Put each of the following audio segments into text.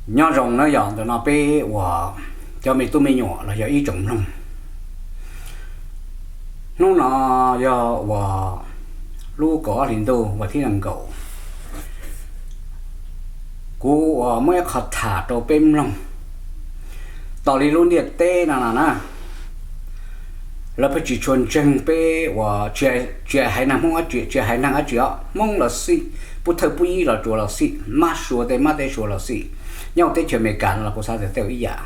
Nyob zoo na yog ntawm no peb uas cov me tub me nyuam los yog ib tsoom mloog. Hnub no yog uas lub kaum ob hlis ntuj vas thib nees nkaum, kuv uas muab ib qho tham rau peb mloog. Tos li lub ntiaj teb no no na, lawv pheej tsis tshua ntseeg peb uas tsis hais neeg Hmoob dab tsi, tsis hais neeg dab tsi os, Hmoob los xij, pub thawj pub yig los tsuas los xij, mab suav tej mab teb suav los xij, nyob teb chaws Amelikas no los kuv xav tias tej ib yam.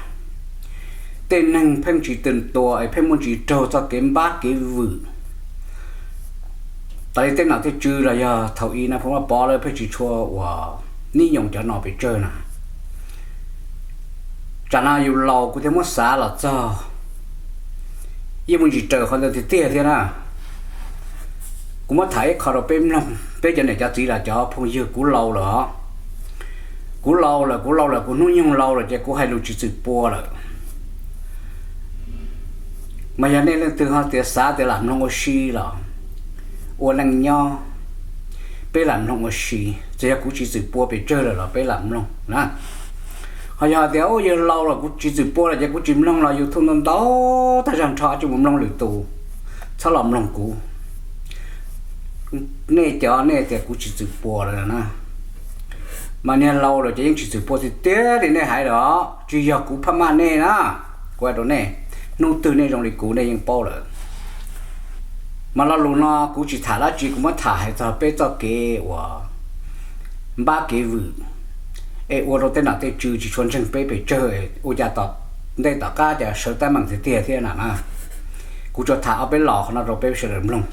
Tej neeg pheej tsis tws tua es pheej muaj tsis raug txoj kev npab kev vwm. Tos li tej nom tej tswv los yog thaum i na phu Vaj Pov lawv pheej tsis tshua uas nib yoos cov no pes tsawg na. Tsam no yus laus kuv thiaj muab xav los txog, yeej muaj tsis raws qhov ntawd tiag tiag thiab na. Kuv muab tham ib qho rau peb mloog, peb cov niam cov txiv los cov phooj ywg, kuv laus lawm os. Kuv laus lawm, kuv laus lawm, kuv hnub nyoog laus lawm ces kuv hais lus tsis txwm pua lawm. Mas yog nej leej twg ho tias xav tias lam mloog ua si los ua neej nyob, peb lam mloog ua si. Txawm yog kuv tsis txwm pua pes tsawg lawm los peb lam mloog na. Ho yog tias yawg laus los kuv tsis txwm pua lawm ces kuv tsis mloog los YouTube ntau ntau tag zog nrho tsis mus mloog lwm tus, txhob los mloog kuv. Nej cov nej tias kuv tsis txwm pua lawm na, mas niag laus lawm ces yeej tsis txwm pua tiag tiag li nej hais lawm os, tsis yog kuv phaj maj nej na. Kuv hais rau nej, hnub twg nej zoo li kuv nej yeej paub lawm. Mas lo lus no kuv tsis tham dab tsi, kuv muab tham hais txog peb txoj kev uas npab kev vwm es ua rau tej nom tej tswv tsis tshua ntseeg peb pes tsawg, ua cas tom ntej tom qab cas sawv teeb meem tiag tiag thiab na na. Kuv tsuas tham ob peb los qhov no rau peb sawv daws mloog.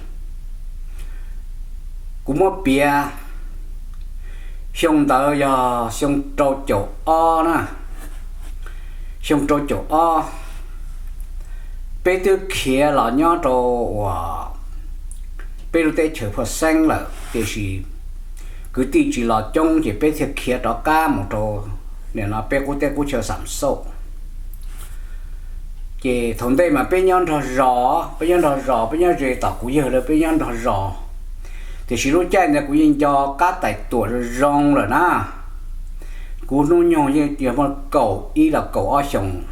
Kuv muab piav, xyoo ntawd yog xyoo rau caum ob na, xyoo rau caum ob, peb twb khiav los nyob rau uas peb lub teb chaws Phaj Xeeb lawm, tiam sis kwv tij tsis los coob ces peb thiaj khiav rov qab mus rau nim no peb qub teb qub chaw Xam Xauj. Ces thaum ntej mas peb nyob nrog zos, peb nyob nrog zos, peb nyob ze tom kuv yawg lawv, peb nyob nrog zos. Tiam sis lub caij ntawd kuv yeej nco qab tais tuam zoo zoo lawm na. Kuv hnub nyoog yeej yog muaj kaum ib los kaum ob xyoos,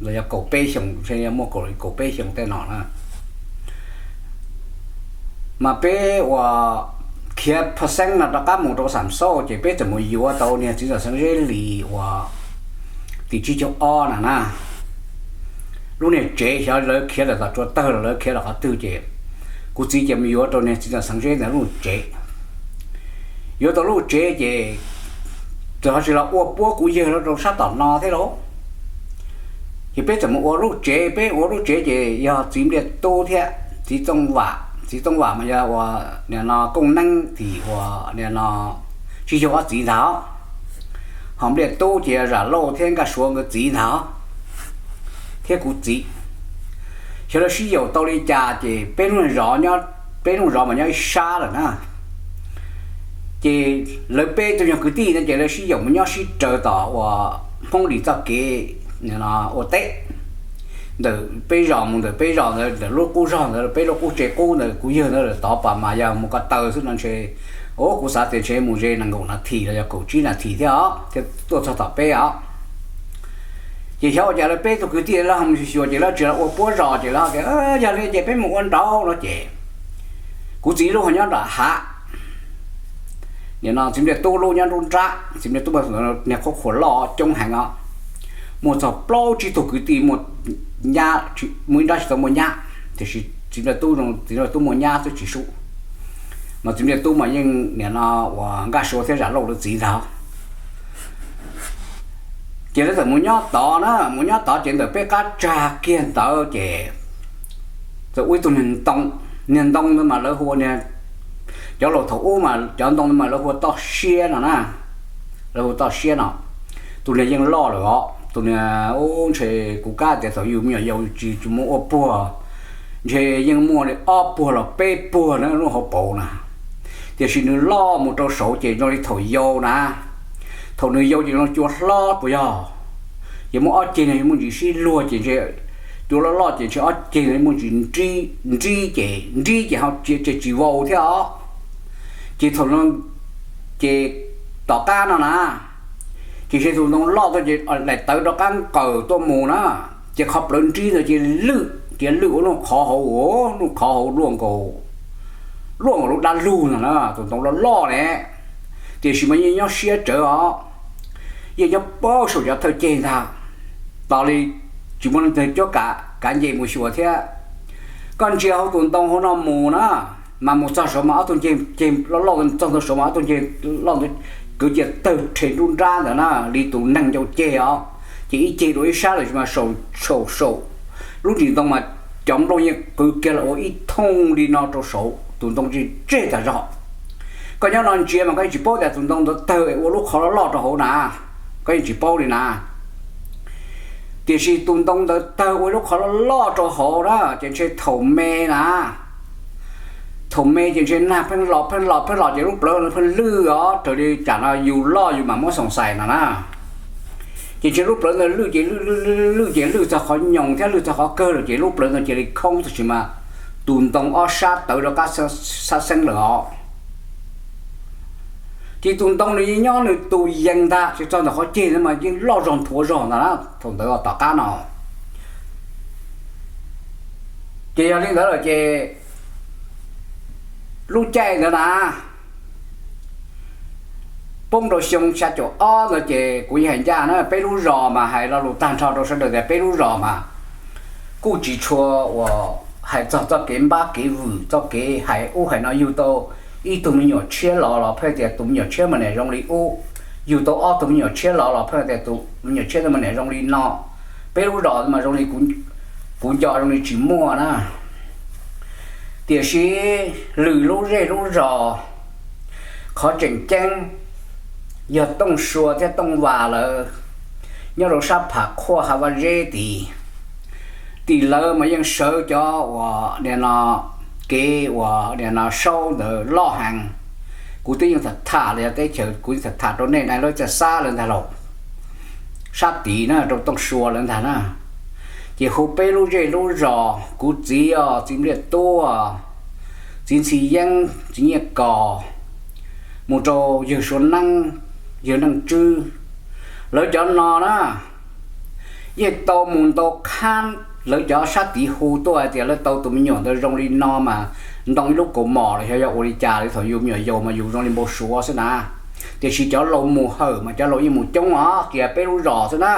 los yog kaum peb xyoos, ntshe yog muaj kaum peb xyoos tej no na. Mas peb uas khiav Phaj Xeeb no rov qab mus rau Xam Xauj ces peb txawm mus yuav tau niag txiv ntxawm Xeev Zeb Lis uas tim tsib caug ob na na. Lub niag tsev xyov lawv khiav lawm tom tsua tawg los lawv khiav los qhov twg ces kuv txiv ces mus yuav rau niag txiv ntxawm Xeev Zeb ntawd lub tsev. Yuav tau lub tsev ces txawm ho tsis los ua puab kuv yawg lawv rau sab tom no thiab lauj. Ces peb txawm mus ua lub tsev, peb ua lub tsev ces yog txiv Npliaj Tub thiab txiv Tooj Vam, txiv Tooj Vam mas yog uas nim no kooj neeb tim uas nim no tsib caug ob txiv ntag. Ho Npliaj Tub ces yog Zam Lauj thiab Nkaj Suav nkawd txiv ntag, thiab kuv txiv. Xyov lawv sib yaum tau li cas ces peb lub zos, peb lub zos mas nyob ib sab lawm na. Ces lawv peb tug yog kwv tij no ces lawv sib yaum mus nyob sib raws tom uas Hmoob Lis txoj kev ua teb. Ntawm peb zos mus ntawm peb zos ntawd, ntawm lub qub zog ntawd, peb lub qub tsev qub ntawd, kuv yawg ntawd lawm tod pas mas yog mus ko taw xwb no ntshe, o kuv xav tias ntshe mus ze nees nkaum nas this los yog kaum tsib nas this thiab os thiaj tuaj txog tom peb os. Ces xyov ua cas lawv peb tug kwv tij lawv ho mus xyuas xyuas ces lawv tsis los ua puab zos ces lawv ho tias yog li ces peb mus ua nraud no ces kuv txiv lub ho nyob nram hav. Nim no txiv Npliaj Tub lub nyob nruab nrab, txiv Npliaj Tub niag qhuav qhuav loj coob heev os. Muaj txog plaub tsib tug kwv tij, muaj nyab, muaj ib nrab tsis tau muaj nyab, tiam sis txiv Npliaj Tub, txiv Npliaj Tub muaj nyab xwb tsis sub. Mas txiv Npliaj Tub mas yeej nim no uas Nkaj Suav thiab Zam Lauj lawv txiv ntag. Ces lawv txawm mus nyob tod na, mus nyob tod ces ntawm peb qab tsag kiag ntawd ces txawm ua ib tug niag ntoo, niag ntoo ntawd mas lawv hu ua, cov laus thaum ub mas cov ntoo ntawd mas lawv hu ua toj siab no na, lawv hu ua toj siab no. Tus niag yeej loj lawm os, tus niag ub ntshe kuv kam tias thaum yus me nyuam yaus tsis tsis muaj ua puag, ntshe yeej muaj li ob puag los peb puag na lub hauv paus na. Tiam sis nws loj mus rau saud ces zoo li thaum yau na, thaum nws yau ces zoo cua hlob puas yog, ces muaj ob ceg no muaj ntsis sib luag ces ntshe cua loj loj ces ntshe ob ceg no muaj ntsis nrib ces nrib ces ho tsis vau thiab os. Ces thaum no ces tom qab no na, Ces tus ntoo loj tuaj ces daim tawv rov qab nqawm tuaj mus na, ces qhov plawv nrib ntawd ces lwj, ces lwj ua lub qhov hauv, lub qhov hauv luaj nkaus, luaj nkaus lub dab lug ntag na, tus ntoo loj loj ne. Tiam sis mas yeej nyob siab tsawv os, yeej nyob pab saum cov thawj ceg ntag, tos li tsis muaj leej twg cuab kav nce mus xyuas thiab. Koj ntsia hauv tus ntoo hauv no mus na, mas mus txog saud mas ob tug nceg, ceg loj loj txog ntawm saud mas ob tug nceg loj ntawd kwv cia tawg rhe nruab nrab ntawd na, li tus neeg ncau ceg os, ces ib ceg dua ib sab lawm mas saum, saum, saum lub ntsis ntoo mas cov nplooj yeej qw kiag los ua ib thooj li no rau saud, tus ntoo tseg tseg tag zog. Koj nyob no ntsia mas koj yeej tsis paub tias tus ntoo ntawd tawg ua lub qhov loj loj rau hauv na, koj yeej tsis paub li na. Tiam sis tus ntoo ntawd tawg ua lub qhov loj loj rau hauv na, ces ntshe thaum me na, thaum me ces ntshe nag pheej los pheej los pheej los ces lub plawv pheej lwj os, raws li tsam no yus loj yus mam muab xoom xais no na. Ces ntshe lub plawv ntawd lwj ces lwj, lwj ces lwj txog qhov nyoos thiab lwj txog qhov kawg lawm ces lub plawv ntawd cia li khoob, tab sis mas tus ntoo ob sab tawv rov qab xab xeeb lawm os. Ces tus ntoo nws yeej nyob nws tus yees ntag, tsis txog ntawm qhov ceg ntawd mas yeej loj zog nthuav zog ntag na thaum ntawd tom qab no. Ces yog li ntawd lawm ces lub caij ntawd na, poob rau xyoo xya caum ob ntawd ces kuv yeej hais ncaj na, peb lub zos mas hais lo lus tag nrho rau sawv daws tias peb lub zos mas kuj tsis tshua uas hais txog txoj kev npab kev vwm, txoj kev hais ub hais no, yug tau ib tug me nyuam tshiab los los pheej tias tus me nyuam tshiab mas niam zoo li ub, yug tau ob tug me nyuam tshiab los los pheej tias tus me nyuam tshiab mas niam zoo li no. Peb lub zos mas zoo li kuv nco zoo li tsis muaj na. Tiam sis lwm lub zej lub zos, qhov tseem ceeb yog Tooj Sua thiab Tooj Vas lawv nyob rau sab Pham Qhuaj Hav Vaj Zeb tid. Tim lawv mas yeej sawv cov uas nim no kev uas nim no saub ntawd loj heev. Kuv twb yeej tham tham los yog teb chaws kuv yeej tham tham rau nej na, lawv txawj xab lawv ntag lauj, sab tid na rau Tooj Sua lawv ntag na. Ces hu peb lub zej lub zos, kuv txiv os, txiv Npliaj Tub, txiv Ntxhi Yeeb, txiv Nyiaj Kos, mus rau yawg Suav Neeb, yawg Neej Tswb, lawv cov no na, yeej tau mus ntau khab. Lawv cov sab tid hu tuaj hais tias lawv tau tus me nyuam ntawd zoo li no mas ntoo ib lub kaus mom los xyov yog ua li cas li, thaum yus me nyuam yaus mas yus zoo li npau suav xwb na. Tiam sis cov laus mus hawm mas cov laus yeej mus coob os, kiag peb lub zos xwb na.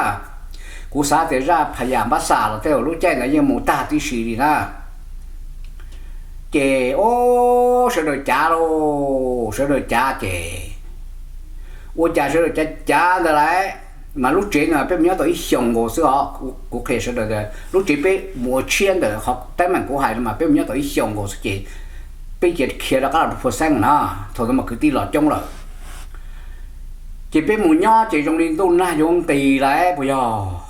Kuv xav tias zaj Phas Yas Npab Xam los tej lub caij ntawd yeej mus tag tib si li na. Ces o, sawv daws cav lauj, sawv daws cav ces ua cas sawv daws cav cav ntawd lawm, mas lub tsev no peb mus nyob tau ib xyoos nkaus xwb os. Kuv qhia sawv daws tias lub tsev peb mus ua tshiab ntawm qhov teeb meem kuv hais no mas peb mus nyob tau ib xyoos nkaus xwb ces peb cia khiav rov qab los rau Phu Xeeb na, thaum ntawd mas kwv tij los coob lawm. Ces peb mus nyob ces zoo li ntuj nag yuav nqis lawm puas yog?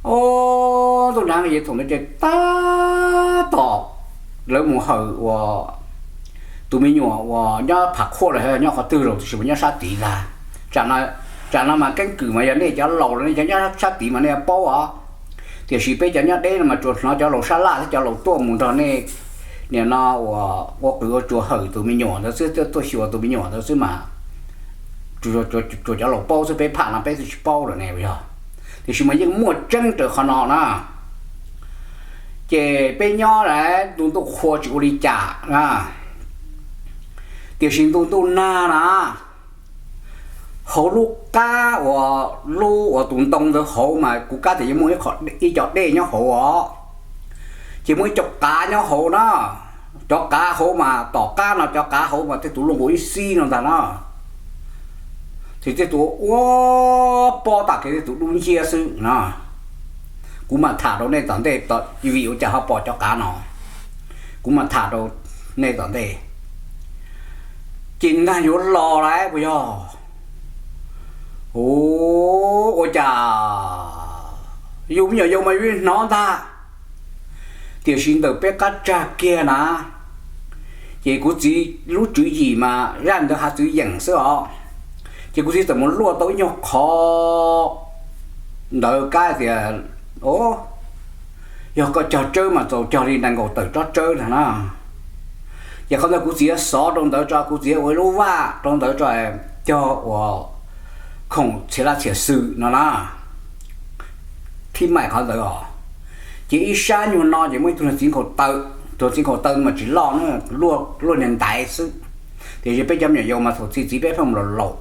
O, ntuj nag nqis thaum ntawd ces tab tom lawv mus hawm uas tus me nyuam uas nyob Pham Qhuaj los nyob qhov twg los tab sis mas nyob sab tid ntag. Tsam no mas keeb kwm mas yog nej cov laus los nej cov nyob sab tid mas nej yuav paub os. Tiam sis peb cov nyob deb no mas tsuas hnov cov laus sab laj thiab cov laus tuaj mus nrog nej nim no uas ua qws ua tsuas hawm tus me nyuam ntawd xwb, tuaj xyuas tus me nyuam ntawd xwb mas tsuas cov laus paub xwb, peb pham no peb twb tsis paub lawm ne yog. Tiam sis mas yeej muaj tseeb raws qhov no na. Ces peb nyob lawm ntu ntuj qhua tsis ua li cas na. Tiam sis ntu ntuj nag na, hauv lub qab uas lub uas tus ntoo ntawd hauv mas kuv kab tias yeej muaj ib co dej nyob hauv os. Ces muaj ib co qav nyob hauv na. Cov qav hauv mas tom qab no cov qav hauv mas tej tus luaj nkaus ib xib no ntag na. Ces tej tus ua pob tas kev tej tus dub nciab xwb na. Kuv mam tham rau nej tom ntej vim ua cas ho pom cov qav no. Kuv mam tham rau nej tom ntej. Ces nag yuav los lawm puas yog? Ua cas yus me nyuam yaus mas yus hnov ntag. Tiam sis ntawm peb qab tsag kiag na, ces kuv txiv lub tswv yim mas zaj ntawd hav txwv yeem xwb os. Ces kuv txiv txawm mus luaj tau ib nyuag qhov ntawd kab tias, o, yog koj cog tsawb mas txaus cog li nees nkaum tawm tsob tsawb ntag na. Ces qhov ntawd kuv txiv xov rau ntawd tso, kuv txiv ua ib lub vaj rau ntawd tso, cog uas khoom txhia lab txhia xwm no na. Thib maim qhov ntawd os. Ces ib sab nyuag no ces muaj ib tug txiv nkhaus taw, tus txiv nkhaus taw mas tsis loj na, luaj niag ntaiv xwb. Tiam sis peb cov me nyuam yaus mas thaum txi txiv peb pheej mus laus laus,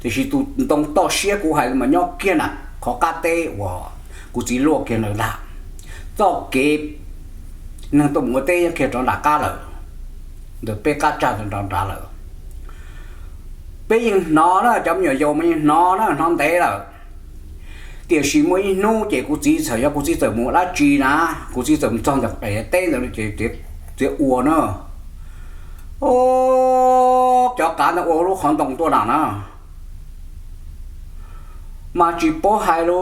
tiam sis tus ntoo toj siab kuv hais mas nyob kiag na qhov qab teb uas kuv txiv luaj kiag ntawd ntag. Txoj kev neeg tuaj mus ua teb nyob kiag rov nram qab lawm, ntawm peb qab tsag rov nrad lawm. Peb yeej hnov na, cov me nyuam yaus mas yeej hnov na, hnov ntev lawm. Tiam sis muaj ib hnub ces kuv txiv txawm, yog kuv txiv txawm mus dab tsi na, kuv txiv txawm mus txog ntawm daim teb ntawd ces txiv ua na, o, cov qav ntawd ua lub qhov ntoo tuaj na na. Mas tsis paub hais lus,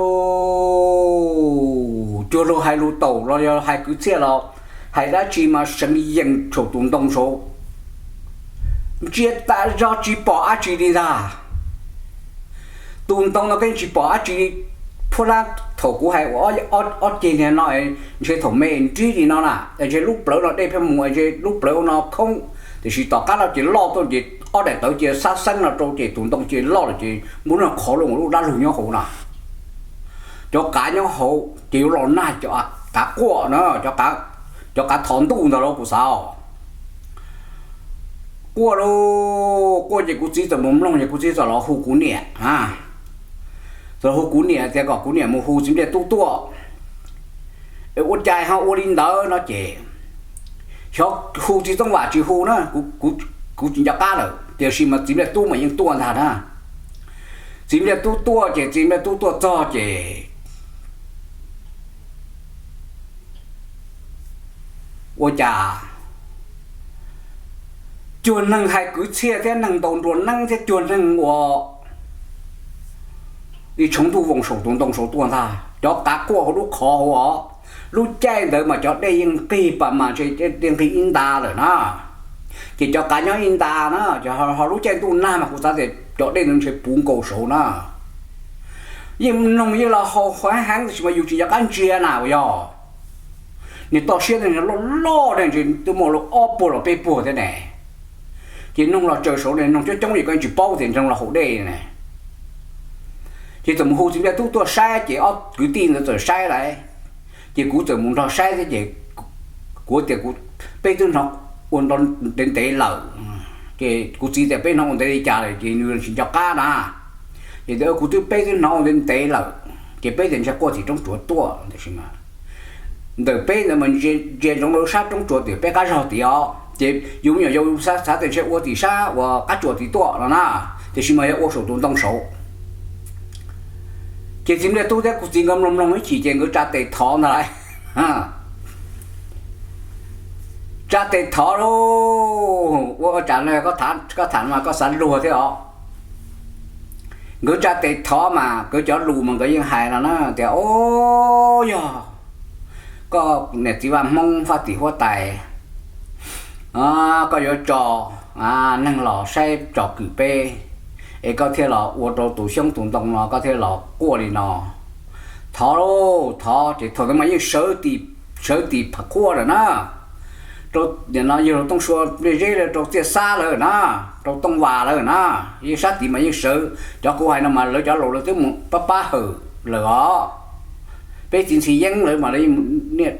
cuag luag hais lus taum los yog hais kwv txhiaj los hais dab tsi mas seev yees saum tus ntoo saud, ntsia tas zog tsis pom dab tsi li ntag. Tus ntoo no yeej tsis pom dab tsi li. Phuab lab thaum kuv hais ua ob ceg niag no, ntshe thaum me nrib li no na, ntshe lub plawv no dej pheej mus, ntshe lub plawv no khoob, tiam sis tom qab no ces loj tuaj ces ob daim tawv cia xab xeeb no rau ces tus ntoo cia loj lawm ces npua no qhov loo lub dab lug nyob hauv na. Cov qav nyob hauv ces yuav los nag cov qav quaj na, cov qav thov ntuj ntag los kuv xav. Quaj lauj, quaj ces kuv txiv txawm mus mloog ces kuv txiv txawm los hu kuv niam. Txawm hu kuv niam tias kom kuv niam mus hu txiv npliaj tub tuaj. Ua cas ho ua li ntawd no ces, xyov hu txiv tooj vam tsis hu na, kuv tsis nco qab lawm, tiam sis mas txiv npliaj tub mas yeej tuaj ntag na. Txiv npliaj tub tuaj ces txiv npliaj tub tuaj txog ces ua cas cuag neeg hais kwv txhiaj thiab neeg ntaus nruas neeb thiab cuag neeg ua li tshoob ntuj voos saum tus ntoo saud tuaj ntag. Cov qav quaj hauv lub qhov hauv os. Lub caij ntawd mas cov dej yeej nqig pas mas ntshe dej nqig ib nta lawm na. Ces cov qav nyob ib nta na, ho lub caij ntuj nag mas kuv xav tias cov dej ntawd ntshe puv nkaus saud na. Yeej mloog yeej los haum heev heev tiam sis mas yus tsis nco qab ntsia na uas yog niag toj siab loj loj ne, ntshe twb muaj ob puag los peb puag thiab ne. Ces noog los tsaws saud ne, noog coob coob ces koj tsis paub tias nrog los haus dej ne. Ces txawm mus hu txiv npliaj tub tuaj saib ces ob kwv tij ntawd txawm saib lawm. Ces kuv txawm mus nrog saib thiab ces kuv tias kuv, peb twb hnov ua ntev ntev lawm. Ces kuv txiv tias peb hnov ua ntev li cas lawm ces nws tsis nco qab na. Ces kuv twb, peb twb hnov ua ntev ntev lawm ces peb tias ntshe quaj tim roob tsuas tuaj tiam sis mas ntawm peb ntawd mas ntsia ntsoov rau sab roob tsuas tim peb qab zog tid os. Ces yus me nyuam yaus xav tias ntshe ua tim sab uas qab tsuas tid tuaj no na, tiam sis mas yog ua saum tus ntoo saud. Ces txiv npliaj tub thiab kuv txiv nkawd mloog mloog ib chim ces nkawd tsa tes thov ntag lauj. Tsa tes thov lauj, ua cas koj tham mas koj xav luag thiab os. Nkawd tsa tes thov mas nkawd cov lus mas nkawd yeej hais no na tias, o, yog koj niam txiv vaj Hmoob faj tim huab tais, koj yuav tso neeg los saib tsom kwm peb, es koj thiaj los ua rau tus xyoob tus ntoo no koj thiaj los quaj li no. Thov lauj, thov ces thaum ntawd mas yeej sawv tim phav qhuab lawm na. Rau nim no yawg laus Tooj Sua nplej zeb lawm, rau Txiaj Xab lawm na, rau Tooj Vas lawm na, yeej sab tid mas yeej sawv. Cov kuv hais no mas lawv cov laus lawv twb mus pab pab hawm lawm os. Peb txiv Ntxhi Yeeb lawv mas lawv yeej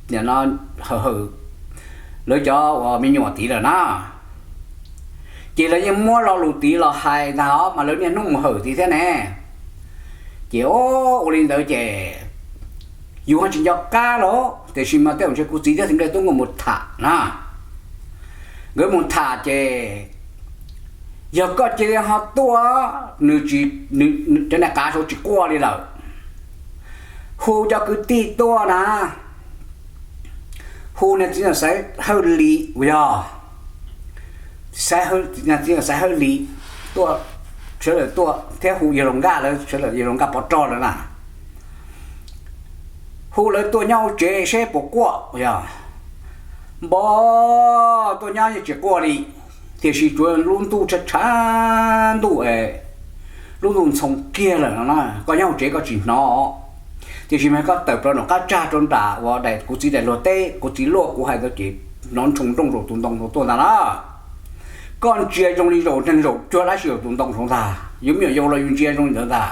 niaj hawm hawm lawv cov uas me nyuam tid lawm na. Ces lawv yeej muab lo lus tid los hais ntag os, mas lawv niaj hnub mus hawm tid thiab ne. Ces ua li ntawd ces yus ho tsis nco qab los tiam sis mas tej zaum ntshe kuv txiv thiab txiv nplej tub nkawd mus tham na. Nkawd mus tham ces yog koj cia li ho tuaj, nws, cov niag qav saud tsis quaj li lawm. Hu cov kwv tij tuaj na, hu niag txiv Xaiv Hawj Lis uas yog, txiv Xaiv Hawj Lis tuaj, sawv daws tuaj thiab hu yawg laus Nkaj lawv, sawv daws yawg laus Nkaj Pov Rog lawv na. Hu lawv tuaj nyob hauv tsev seb puas quaj yog. Npog, tuaj nyob yeej tsis quaj li, tiam sis tsuav lub ntuj tshav tshav ntuj es lub ntuj ntxhoo kiag lawm no na, koj nyob hauv tsev koj tsis hnov. Tiam sis mas koj tawm plaws nram qab tsag rau nram uas daim kuv txiv daim luag teb, kuv txiv luaj kuv hais ntawd ces hnov ntshoo nrooj rau tus ntoo tuaj ntag na. Koj ntsia zoo li zaum neeg zaum cuag dab tsi, tus ntoo saud ntag, yuav me nyuam yaus los yus ntsia zoo li ntawd ntag.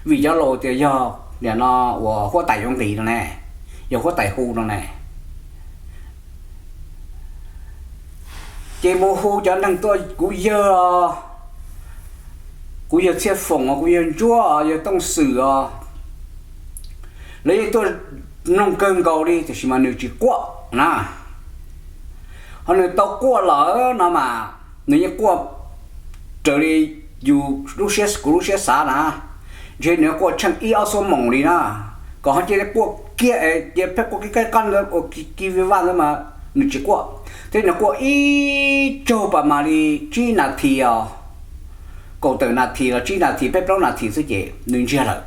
Vim cov laus tias yog nim no uas huab tais yuav nqis no ne, yog huab tais hu no ne. Ces mus hu cov neeg tuaj, kuv yawg, kuv yawg Txhiaj Foom os, kuv yawg Ntsuab os, yawg Tooj Xwm os, lawv yeej tuaj mloog kawg nkaus li, tiam sis mas nws tsis quaj na. Ho nws tau quaj lawm no mas nws yeej quaj raws li yus lub siab, kuv lub siab xav na. Ntshe nws quaj tsheej ib ob xuab moos li na, kom ho cia li quaj kiag, cia pheej quaj kiag, qab ntawd ua ki vi vaj ntawd mas nws tsis quaj. Thiab nws quaj ib tsaug pas mas li tsib nas this os, kaum tawm nas this los tsib nas this, peb plaub nas this xwb ces nws ntsiag lawm.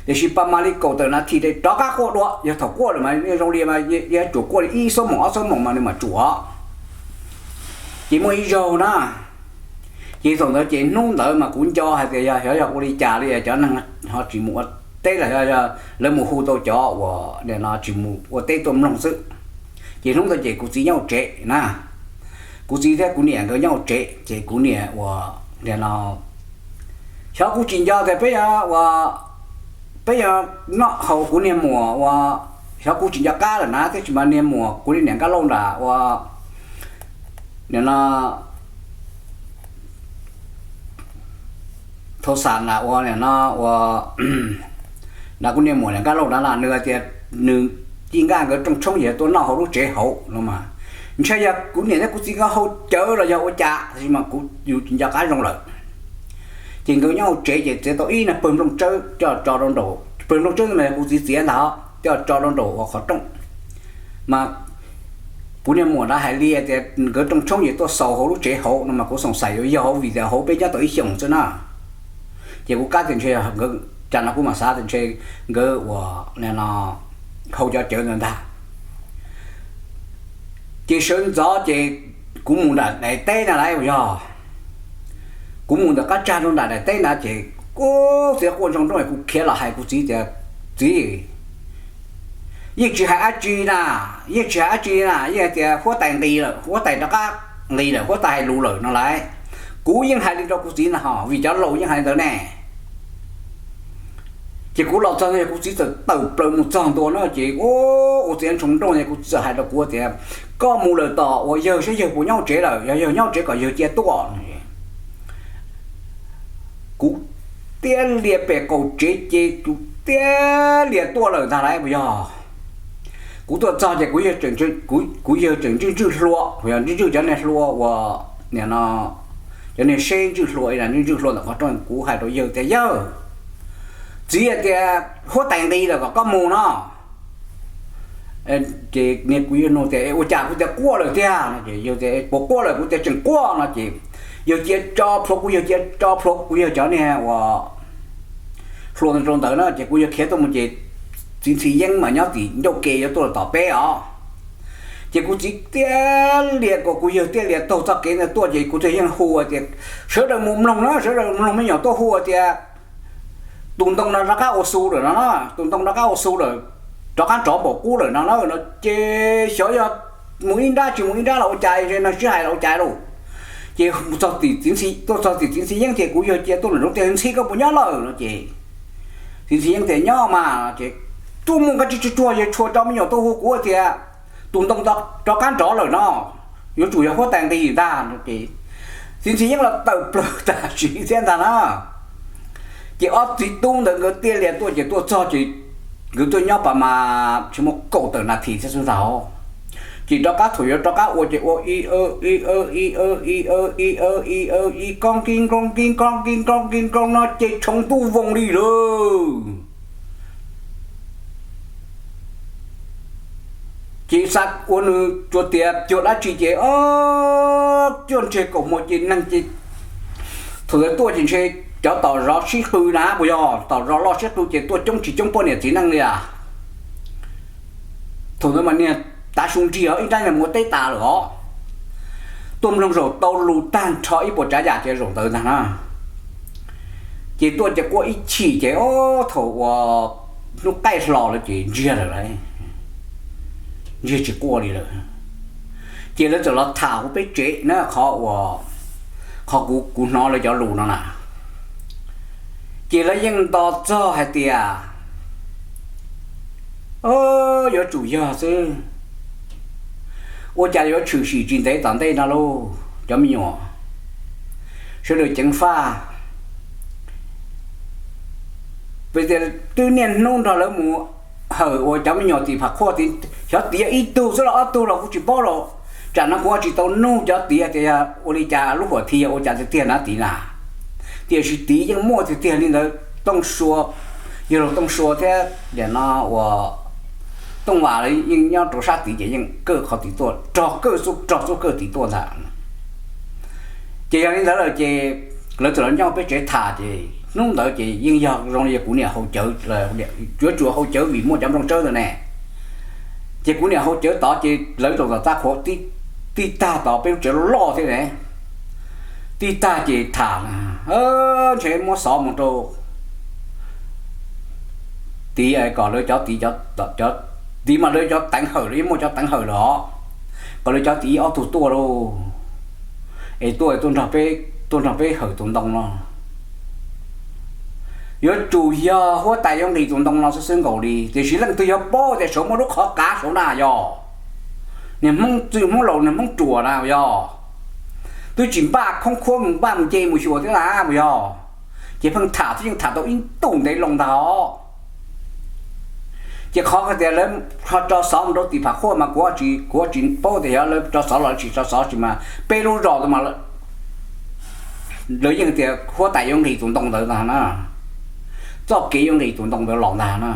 Tiam sis pas mas li kaum tawm nas this rov qab quaj dua, yog thaum quaj lawm mas zoo li mas yuav tsum quaj li ib xuab moos ob xuab moos mas nws mam tsuam. Ces muaj ib zaug na, ces thaum ntawd ces hnub ntawd mas kuv nco hais tias yog xyov yog ua li cas li cov neeg ho tsis mus ua teb los yog lawv mus hu tau cov uas tsis mus ua teb tuaj mloog xwb. Ces hnub ntawd ces kuv txiv nyob hauv tsev na, kuv txiv thiab kuv niam nkawd nyob hauv tsev ces kuv niam uas no, xyov kuv tsis nco tias peb, peb yuav noj haus kuv niag muam uas, xyov kuv tsis nco qab lawm na, tiam sis mas niag muam kuv li niam Nkaj Lauj nram ua, nim no thau xam na ua nim no ua, na kuv niag muam niam Nkaj Lauj na, nws hais tias nws ci nkaj nkawd rooj tshoob ces tuaj noj hauv lub tsev hauv no mas, ntshai yog kuv niam thiab kuv txiv nkawd hau cawv los yog ua cas, tiam sis mas kuv yus tsis nco qab zoo lawm. Ces nkawd nyob hauv tsev ces txiav tau ib niag pawg nplooj tsawb coj tso rau nraum, pawg nplooj tsawb ntawd mas yog kuv txiv txiav ntag, coj tso rau nraum uas qhov rooj. Mas kuv niag muam ntawd hais li tias nkawd rooj tshoob ces tuaj xaus hauv lub tsev hauv no mas kuv xoom xais yuav yog hauv vim tias hauv peb nyob tau ib xyoos xwb na. Ces kuv kab tias ntshe nkawd, cas no kuv mam xav tias ntshe nkawd uas no hau cov cawv ntawd ntag. Ces sawv ntxov ces kuv mus nram daim teb na lawm uas yog, kuv mus ntawm qab tsag rau nram daim teb na ces kuv txiv quaj ntsoog nrooj, kuv khiav los hais kuv txiv tias, txiv, yeej tsis hais dab tsi na, yeej tsis hais dab tsi na, yeej hais tias huab tais nqis lawm, huab tais rov qab nqis lawm, huab tais hais lus lawm no lawm. Kuv yeej hais li rau kuv txiv ntag ho vim cov laus yeej hais li ntawd ne. Ces kuv los txog ntawd kuv txiv txawm tawm plaws mus txog ntua na ces ua txiv ntsoog nrooj es kuv txawm hais rau kuv tias, koj mus lawm tom uas yawg saib yawg puas nyob tsev lawm, yog yawg nyob tsev kom yawg cia tuaj. Kuv tiab lias pem qaum tsev ces kuv tiab lias tuaj lawm ntag lauj puas yog. Kuv tuaj txog ces kuv yawg tseem ntswj ntswj hlua, yog ntswj ntswj cov niag hlua uas, nim no, cov niag seb ntswj hlua, ntswj ntswj hlua ntawm qhov rooj. Kuv hais rau yawg tias, yawg, txiv hais tias huab tais nqis lawm kom koj mus no. Ces niag kuv yawg nug tias, ua cas kuv tias quaj lawm tiag no ces yawg tias, puas quaj lawm? Kuv tias tseem quaj no ces yawg cia tso plhuav kuv, yawg cia tso plhuav kuv yawg cov niag uas hlua rau ntawd na ces kuv yawg khiav tuaj mus ces txiv Ntxhi Yeeb mas nyob tim ncauj ke yuav tuaj tom peb os. Ces kuv txiv tiab lias kom kuv yawg tiab lias taug txoj kev ntawd tuaj ces kuv thiaj yeej hu tias, sawv daws mus mloog na, sawv daws mloog, me nyuam tuaj hu tias tus ntoo no rov qab ua xu lawm no na, tus ntoo rov qab ua xu lawm, rov qab nrov npaum qub lawm no na no ces xyov yog mus ib nrab tsis mus ib nrab los ua cas, neeg sib hais los ua cas lauj. Ces tuaj txog tim txiv Ntxhi Yeeb ces kuv yawg cia tuaj nram zoov tias, Ntxhi, koj puas nyob lawm no ces txiv Ntxhi Yeeb tias, nyob mas ces tuaj mus nqa tsis tsuag tsuag, yawg tshua tso me nyuam tuaj hu kuv tias tus ntoo rov qab nrov lawm no, yuav tsum yog huab tais nqis ntag no ces txiv Ntxhi Yeeb los tawm plaws tam sim thiab ntag na. Ces ob txiv tub ntawd nkawd tiaj lias tuaj ces tuaj txog ces nkawd tuaj nyob pas mas tsis muaj kaum tawm nas this thiab xwb ntag. Ces rov qab thaum yuav rov qab ua ces ua i, i, i, i, i, i, i, i, i, koob kib nkoob kib nkoob kib nkoob kib nkoob no ces tshoov ntuj voos li lawm. Ces xav ua nws tsuas tias cuag dab tsi ces o, cuaj ntseg kaum hmo ces neeg ces thaum ntawd tuaj ces ntshe cov tom zov sib qw na puas yog, tom zov loj sib qw ces tuaj coob tsis coob poj niam txiv neej li a. Thaum ntawd mas niag tav su nrig os, ib nrab niag mus ua teb tas lawm os. Tuaj mloog zaum tau lus tag nrho ib puas tsav yam ces zaum ntawd ntag na. Ces tuaj ces quaj ib chim ces o, thaum uas hnub qaij hlo lawm ces ntsiag lawm lauj, ntsiag tsis quaj li lawm. Ces lawv txawm los tham hauv peb tsev na, qhov uas, qhov kuv, kuv hnov lawv cov lus no na. Ces lawv yeej nto txog hais tias, o, yuav tsum yog xwb, ua cas yuav tshwm sim tsis ntev tom ntej no lauj cov me nyuam, sawv daws ceev faj. Twb niaj hnub nrog lawv mus hawm uas cov me nyuam tim Pham Khuaj, xyov tiav ib tug xwb los ob tug los kuv tsis paub los, tsam no kuv tsis tau nug cov tid tias yog ua li cas, lub huam thi yog ua cas tiag tiag na tid na. Tiam sis tid yeej muaj tiag tiag li ntawd, Tooj Sua, yawg laus Tooj Sua thiab no uas Tooj Vam yeej nyob rau sab tid ces yeej kawj qhov tid tuaj, rog kawj xub, rog xub kawj tid tuaj ntag. Ces yog li ntawd lawm ces lawv txawm los nyob peb tsev tham ces hnub ntawd ces yeej yog zoo li yog kuv niam haus cawv, yuav tsum haus cawv vim muaj cov nplooj tsawb ntawd ne. Ces kuv niam haus cawv tod ces lawv tau tom txaj qhuav tib tag tod, peb lub tsev loj thiab ne, tib tag ces tham, ntshe muab xov mus rau tid kom lawv cov tid, cov tid mas lawv cov teev hawm, lawv yeej muaj cov teev hawm lawm os, kom lawv cov tid ob tug tuaj lauj, es tuaj, tuaj nrog peb hawm tus ntoo no. Yuav tsum yog huab tais yuav nqis tus ntoo no xwb xwb nkaus li, tiam sis leej twg yuav paub tias saum muaj lub qhov qav saud na yog. Niag Hmoob txwj Hmoob laus, niag Hmoob ruam na yog, twb tsis npaj khoob khuab mus npaj mus nce mus xyuas thiab na puas yog? Ces pheej tham thiab yeej tham tau ib ntus ntev loo ntag os. Ces qhov tias lawv ho tso xov mus rau tim Pham Khuaj mas kuv, kuv tsis paub tias yog lawv tso xov los tsis tso xov, tsis mas peb lub zos mas lawv yeej tias huab tais yuav nqis tus ntoo ntawd ntag na, txoj kev yuav nqis tus ntoo ntawd los ntag na.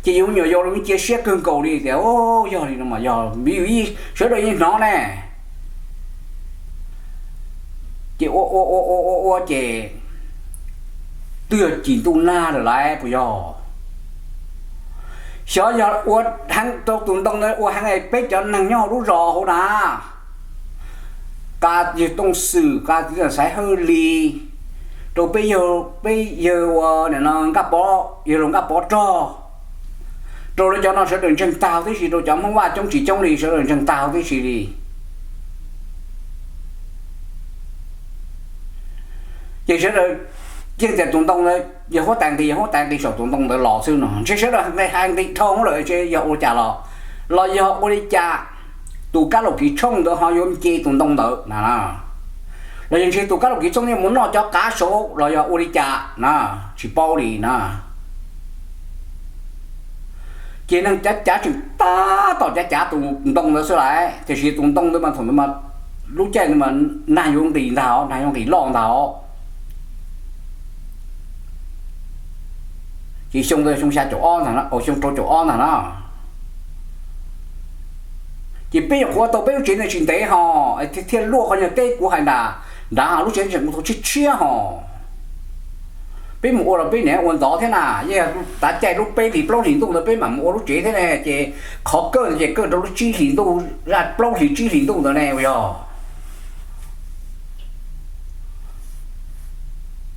Ces yus nyuam yaus los cia siab kawg nkaus li tias, o, yog li no mas yog vim yus sawv daws yeej hnov ne. Ces ua ua ua ua ua ces twb yog cim ntuj nag lawm lauj puas yog? Xyov yog ua heev rau tus ntoo ntawd ua heev peb cov neeg nyob hauv lub zos hauv na, qa yawg Tooj Xwm, qa txiv Xaiv Hawj Lis, rau peb yawg, peb yawg ua nim no Nkaj Pov, yawg laus Nkaj Pov Rog, rau lawv cov no sawv daws ntseeg tag huv tib si, rau cov Hmoob Vaj coob tsis coob li sawv daws ntseeg tag huv tib si li. Ces sawv daws yeej tias tus ntoo ntawd yog huab tais nqis, yog huab tais nqis saum tus ntoo ntawd los xwb no, ntshe sawv daws hais nqis dhau lawm, ntshe yog ua cas los, los yog ua li cas tus kab laum kiv tshooj ntawd ho yuav nce tus ntoo ntawd na, los yog ntshe tus kab laum kiv tshooj yeej mus noj cov qav saud los yog ua li cas na, tsis paub li na. Ces neeg cav cav tseem tab tom cav cav tus ntoo ntawd xwb lauj, tiam sis tus ntoo ntawd mas thaum ntawd mas lub caij ntawd mas nag yuav nqis ntag os, nag yuav nqis loj ntag os. Ces xyoo ntawd xyoo xya caum ob ntag, xyoo rau caum ob ntag na. Ces peb nyuam qhuav tau peb lub tsev ntawd tsis ntev ho, thiaj luaj qhov nyuag teb kuv hais nram nrad, lub tsev tseem mus tau tshiab tshiab ho. Peb mus ua los peb niaj ua ntxov thiab na, yeej tav caij lub peb hlis plaub hlis ntuj ntawd peb mam mus ua lub tsev thiab ne, ces qhov kawj ntawd ces kawj rau lub tsib hlis ntuj, zaj plaub hlis tsib hlis ntuj ntawd ne uas yog.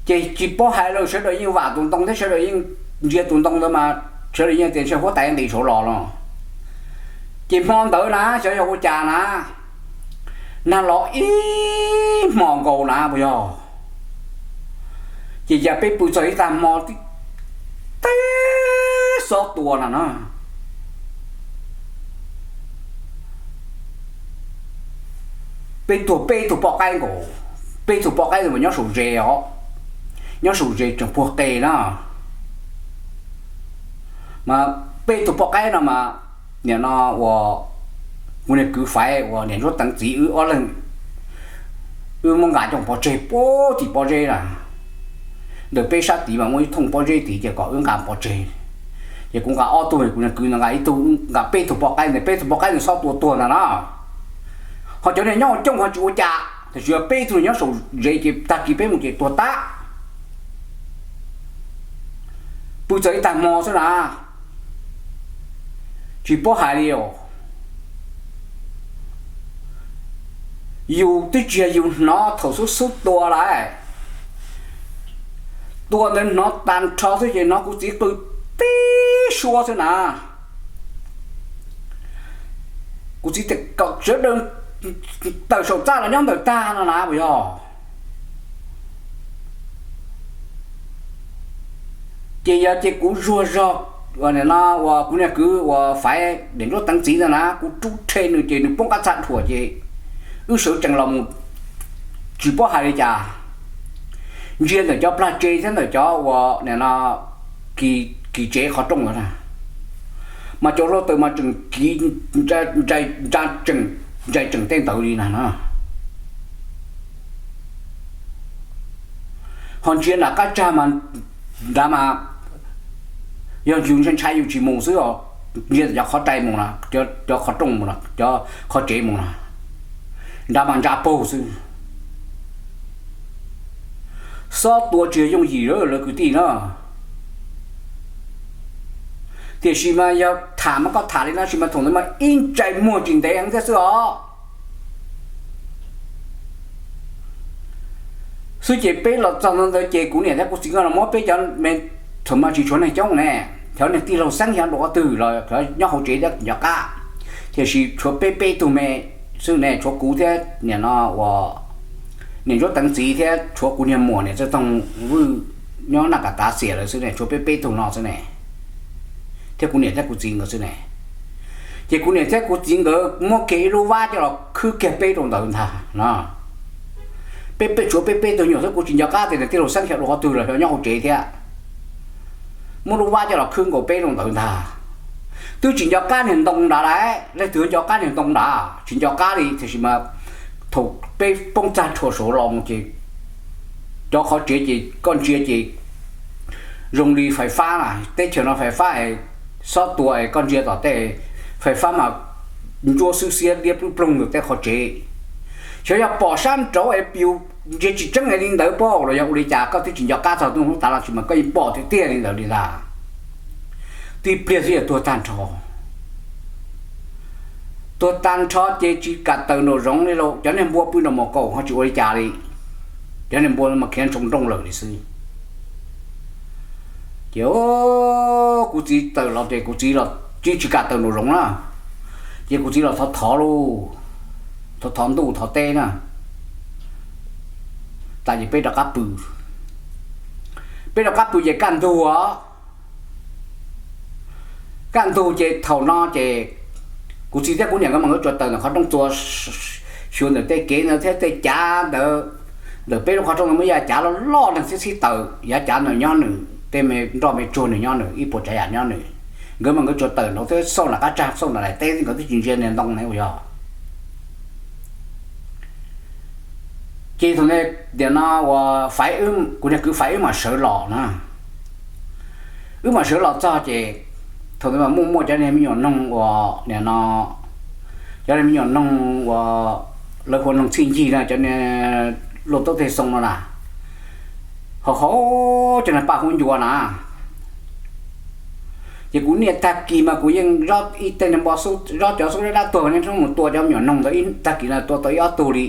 Ces tsis paub hais lawm, sawv daws yeej vam tus ntoo thiab sawv daws yeej ntsia tus ntoo ntawd mas sawv daws yeej tias ntshe huab tais nqis saud los no. Ces hmo ntawd na xyov yog ua cas na, nag los ib hmos nkaus na puas yog. Ces cas peb pw txog ib tag hmo tib teb xob tua na na. Peb tuag peb tug poj qaib nkaus, peb tug poj qaib ntawd mas nyob saum zes os, nyob saum zes tseem puag qe na. Mas peb tug poj qaib no mas, nim no uas kuv niag kwv Faiv uas niam Ntsuab Teev txiv wb ob leeg, wb muab nqa coj pov tseg puag tim pob zeb na. Ntawm peb sab tid mas muaj ib thooj pob zeb tid ces kom wb nqa pov tseg. Ces kuv nqa ob tug, kuv niag kwv nqa ib tug, nqa peb tug poj qaib ntawd, peb tug poj qaib ntawd xob tua tuag ntag na. Ho cov niag nyob hauv cooj ho tsis ua cas, tab sis peb tug nyob saum zes ces tag kis peb mus ces tuag tag. Pw txog ib tag hmo xwb na, tsis paub hais li os. Yus twb tsis yog yus hnov thaum xub xub tua lawm, tua ntawd hnov tag nrho xwb ces hnov kuv txiv qw tib suab xwb na. Kuv txiv tias kom sawv daws tawm saum txaj los nyob ntawm tag no na puas yog? Ces yog ces kuv zuag zog, no uas kuv niag kwv uas Faiv Daim Nruab Teev txiv ntawd na, kuv rub rhe nws ces nws poob qab txaj dhuam ces wb sawv tsees los mus tsis paub hais li cas. Ntsia ntawm cov plag tsev thiab ntawm cov uas no kis tsev qhov rooj ntawd na, mas cov hluav taws mas tseem kiv ntsais tseem tej ntawd li na. Ho ntsia nram qab tsag mas nrad mas yog yus ntshai ntshai yus tsis mus xwb os, ntsia cov qhov rai mus na, cov qhov rooj mus na, cov qhov tsev mus na, nrad mas ntsa paug xwb. Xob tua tsis yog yooj yim lawm kwv tij na. Tiam sis mas yog tham mas koj tham li no sis mas thaum ntawd mas ib ntsais muag tsis ntev heev thiab xwb os. Xwb ces peb los txog ntawd ces kuv niam thiab kuv txiv nkawd los muab peb cov me, thaum mas tsis tshuav neeg coob ne, cov niag tij laug xeeb xyov dua qhov twg los nyob hauv tsev thiab nco qab, tiam sis tshuav peb peb tug me xwb ne, tshuav kuv thiab niam no uas niam Ntsuab Teev txiv thiab tshuav kuv niag muam niam Txawj Toog Vwj nyob Naj Kas Tav Xias lawm xwb ne, tshuav peb peb tug no xwb ne, thiab kuv niam thiab kuv txiv nkawd xwb ne. Ces kuv niam thiab kuv txiv nkawd muab kiag ib lub vab coj los khwb kiag peb rau ntawd ntag no. Peb peb tshuav peb peb tug nyuam xwb, kuv tsis nco qab tias niag tij laug xeeb xyov dua qhov twg los xyov nyob hauv tsev thiab. Muab lub vab coj los khwb nkaus peb rau ntawd ntag. Twb tsis nco qab niag ntoo nrad lawm, leej twg nco qab niag ntoo nrad? Tsis nco qab li, tiam sis mas thaum peb poob txaj rhuam saud los mus ces cov qhov tsev ces koj ntsia ces zoo li fais fab na, teb chaws no fais fab es xob tua es koj ntsia tom tej fais fab mas ntsuab xwb xiab liab ploog ntawm tej qhov tsev. Xyov yog pom sab nraud es yus ntsia tsis tseeb li ntawd pob los yog ua li cas, koj twb tsis nco qab txog hnub tav los sis mas koj yeej pom tiag tiag li ntawd li ntag. Tib pliag xwb yog tuag tag nrho. Tuag tag nrho ces tsis kam tawm nraum zoov li lauj, cov niag npua pw nraum mos kaum ho tsis ua li cas li, cov niag npua mas khiav ntsoov nrooj lawm li xwb. Ces kuv txiv tawm los ces kuv txiv los tsis kam tawm nraum zoov na, ces kuv txiv los thov thov lauj, thov thov ntuj thov teb na, tas ces peb rov qab pw. Peb rov qab pw ces kaj ntug os, kaj ntug ces thaum no ces kuv txiv thiab kuv niam nkawd mas nkawd tsuas tawm ntawm qhov rooj txua xyuas ntawm tej kev ntawd thiab tej cav ntawd, ntawm peb lub qhov rooj no muaj ib yav cav loj loj neeg txhib txhib tawm, yav cav ntawd nyob nws, tej me nroj me tsuag nws nyob nws, ib puas tsav yam nyob nws. Nkawd mas nkawd tsuas tawm nraud thiab xauj nram qab tsag xauj nram daim teb, nkawd twb tsis ntsia niag ntoo ne uas yog. Ces thaum ntawd tiam no uas Faiv, kuv niag kwv Faiv wb mam sawv los na, wb mam sawv los txog ces thaum ntawd mas muaj muaj cov niag me nyuam noog uas nim no, cov niag me nyuam noog uas lawv hu ua noog txhij ncig na, cov niag luaj taub teg xoo no na, ho ho cov niag paj huab ncua na. Ces kuv niaj tag kis mas kuv yeej zov ib teg niag npua xub, zov cov xub dab dab tuag niaj hnub mus tua cov me nyuam noog ntawd, ib tag kis no tua tau ib ob tug li.